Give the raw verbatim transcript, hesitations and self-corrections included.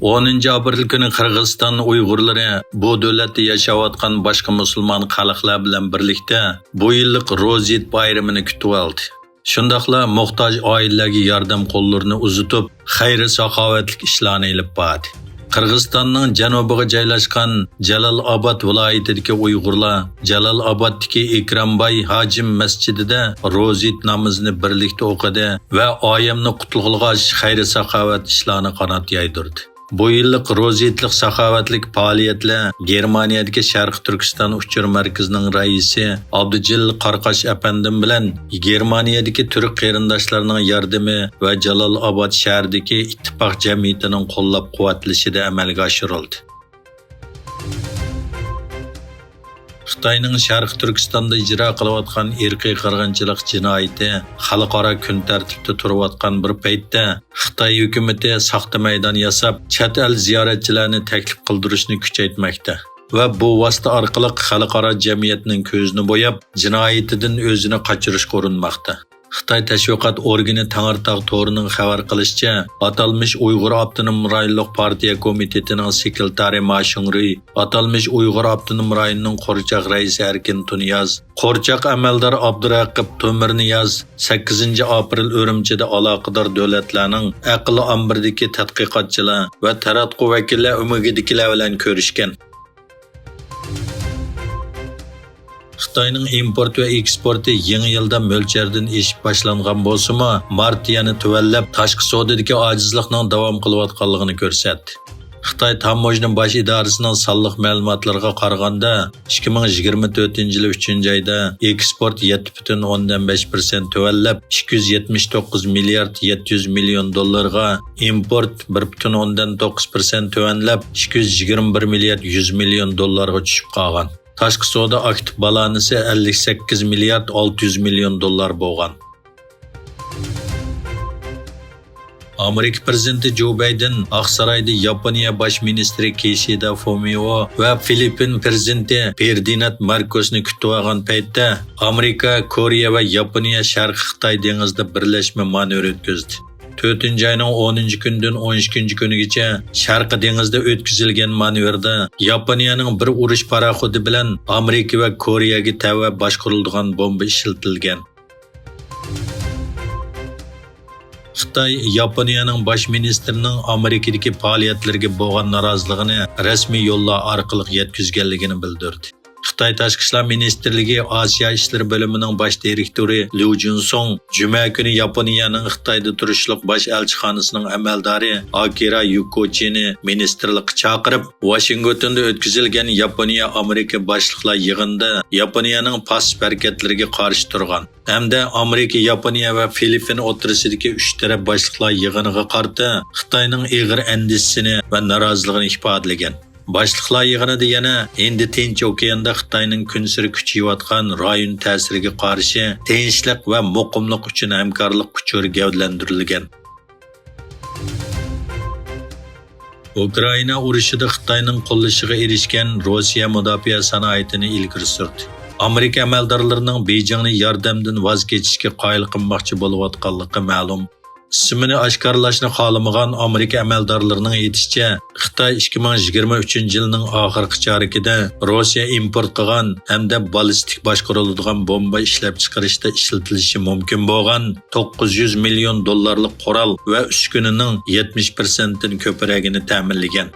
ئونىنچى ئاپرېل كۈنى قىرغىزىستان ئۇيغۇرلىرى بۇ دۆلەتتە ياشاۋاتقان باشقا مۇسۇلمان خەلقلەر بىلەن بىرلىكتە بۇ يىللىق روزى ھېيت بايرىمىنى كۈتۈۋالدى. شۇنداقلا موھتاج ئائىلىلەرگە ياردەم قوللىرىنى ئۇزىتىپ، خەير-ساخاۋەتلىك ئىشلارنى ئېلىپ باردى. قىرغىزىستاننىڭ جەنۇبىغا جايلاشقان جالال ئاباد ۋىلايىتىدىكى ئۇيغۇرلار جالال ئابادتىكى ئىكرامباي ھاجىم مەسچىتىدە روزى ھېيت نامىزىنى بىرلىكتە ئوقۇدى ۋە ئايەمنى قۇتلىغۇلغاچ خەير-ساخاۋەت ئىشلارنى قانات يايدۇردى. بۇ يىللىق روزى ھېيتلىق ساخاۋەتلىك پائالىيەتلەر گېرمانىيەدىكى شەرقىي تۈركىستان ئۇچۇر مەركىزىنىڭ رەئىسى ئابدۇجېلىل قاراقاش ئەپەندىم بىلەن گېرمانىيەدىكى تۈرك قېرىنداشلارنىڭ ياردىمى ۋە جالال ئاباد شەھىرىدىكى ئىتتىپاق جەمئىيىتىنىڭ قوللاپ-قۇۋۋەتلىشىدە ئەمەلگە ئاشۇرۇلدى. خىتاينىڭ شەرقىي تۈركىستاندا ئىجرا قىلىۋاتقان ئىرقىي قىرغىنچىلىق جىنايىتى خەلقئارا كۈن تەرتىپتە تۇرۇۋاتقان بىر پەيتتە، خىتاي ھۆكۈمىتى ساختا مەيدان ياساپ، چەت ئەل زىيارەتچىلەرنى تەكلىپ قىلدۇرۇشنى كۈچەيتمەكتە ۋە بۇ ۋاسىتە ئارقىلىق خەلقئارا جەمئىيەتنىڭ كۆزىنى بوياپ، جىنايىتىدىن ئۆزىنى قاچۇرۇشقا ئۇرۇنماقتا. خىتاي تەشۋىقات ئورگىنى تەڭرىتاغ تورىنىڭ خەۋەر قىلىشىچە، ئاتالمىش ئۇيغۇر ئاپتونوم رايونلۇق پارتىيە كومىتېتىنىڭ سېكرېتارى ما شۇڭرۇي ئاتالمىش ئۇيغۇر ئاپتونوم رايونىنىڭ قورچاق رەئىسى ئەركىن تۇنىياز، قورچاق ئەمەلدار ئابدۇرەقىپ تۆمۈرنىياز سەككىزىنچى ئاپرېل ئۈرۈمچىدە ئالاقىدار دۆلەتلەرنىڭ ئەقلىي ئامبىرىدىكى تەتقىقاتچىلار ۋە تاراتقۇ ۋەكىللەر ئۆمىكىدىكىلەر بىلەن كۆرۈشكەن. خىتاينىڭ ئىمپورت ۋە ئېكسپورتى يېڭى يىلدا مۆلچەردىن ئېشىپ باشلانغان بولسىمۇ، مارت يەنە تۆۋەنلەپ، تاشقى سودىدىكى ئاجىزلىقنىڭ داۋام قىلىۋاتقانلىقىنى كۆرسەتتى. خىتاي تاموژنا باش ئىدارىسىنىڭ سانلىق مەلۇماتلىرىغا قارىغاندا، ئىككى مىڭ يىگىرمە تۆتىنچى يىلى ئۈچىنچى ئايدا ئېكسپورت يەتتە پۈتۈن ئوندىن بەش پىرسەنت تۆۋەنلەپ، ئىككى يۈز يەتمىش توققۇز مىليارد يەتتە يۈز مىليون دوللارغا، ئىمپورت بىر پۈتۈن ئوندىن توققۇز پىرسەنت تۆۋەنلەپ، ئىككى يۈز يىگىرمە بىر مىليارد يۈز مىليون دوللارغا چۈشۈپ قالغان. تاشقى سودا ئاكتىپ بالانسى ئەللىك سەككىز مىليارد ئالتە يۈز مىليون دوللار بولغان. ئامېرىكا پىرېزىدېنتى جو بايدېن ئاقسارايدا ياپونىيە باش مىنىستىرى كىشىدا فۇمىئو ۋە فىلىپپىن پىرېزىدېنتى فېردىنات ماركوسنى كۈتۈۋالغان پەيتتە، ئامېرىكا، كورېيە ۋە ياپونىيە شەرقىي خىتاي دېڭىزىدا بىرلەشمە مانېۋىر ئۆتكۈزدى. تۆتىنچى ئاينىڭ ئونىنچى كۈنىدىن ئون ئىككىنچى كۈنىگىچە شەرقىي دېڭىزدا ئۆتكۈزۈلگەن مانېۋىردا ياپونىيەنىڭ بىر ئۇرۇش پاراخوتى بىلەن ئامېرىكا ۋە كورېيەگە تەۋە باشقۇرۇلىدىغان بومبا ئىشلىتىلگەن. خىتاي ياپونىيەنىڭ باش مىنىستىرىنىڭ ئامېرىكىدىكى پائالىيەتلىرىگە بولغان نارازىلىقىنى رەسمىي يوللار ئارقىلىق يەتكۈزگەنلىكىنى بىلدۈردى. خىتاي تاشقى ئىشلار مىنىستىرلىكى ئاسىيا ئىشلىرى بۆلۈمىنىڭ باش دىرېكتورى ليۇ جۇنسۇڭ جۈمە كۈنى ياپونىيەنىڭ خىتايدا تۇرۇشلۇق باش ئەلچىخانىسىنىڭ ئەمەلدارى ئاكىرا يۇكوچىنى مىنىستىرلىققا چاقىرىپ، ۋاشىنگتوندا ئۆتكۈزۈلگەن ياپونىيە ئامېرىكا باشلىقلار يىغىنىدا ياپونىيەنىڭ پاسسىپ ھەرىكەتلىرىگە قارشى تۇرغان ھەمدە ئامېرىكا ياپونىيە ۋە فىلىپپىن ئوتتۇرىسىدىكى ئۈچ تەرەپ باشلىقلار يىغىنىغا قارىتا خىتاينىڭ ئېغىر ئەندىشىسىنى ۋە نارازىلىقىنى ئىپادىلىگەن. باشلىقلار يىغىنىدا يەنە ھىندى تىنچ ئوكياندا خىتاينىڭ كۈنسېرى كۈچىيىۋاتقان رايون تەسىرىگە قارشى تىنچلىق ۋە مۇقىملىق ئۈچۈن ھەمكارلىق ئۇچۇرى گەۋدىلەندۈرۈلگەن. ئۇكرائىنا ئۇرۇشىدا خىتاينىڭ قوللىشىغا ئېرىشكەن روسىيە مۇداپىئە سانائىتىنى ئىلگىرى سۈردى. ئامېرىكا ئەمەلدارلىرىنىڭ بېيجىڭنى ياردەمدىن ۋاز كېچىشكە قايىل قىلماقچى بولۇۋاتقانلىقى مەلۇم. ئىسمىنى ئاشكارىلاشنى خالىمىغان ئامېرىكا ئەمەلدارلىرىنىڭ ئېيتىشىچە، خىتاي ئىككى مىڭ يىگىرمە ئۈچىنچى يىلنىڭ ئاخىرقى چارىكىدە روسىيە ئىمپورت قىلغان ھەمدە بالىستىك باشقۇرۇلىدىغان بومبا ئىشلەپچىقىرىشتا ئىشلىتىلىشى مۇمكىن بولغان توققۇز يۈز مىليون دوللارلىق قورال ۋە ئۈسكۈنىنىڭ يەتمىش پىرسەنتتىن كۆپرەكىنى تەمىنلىگەن.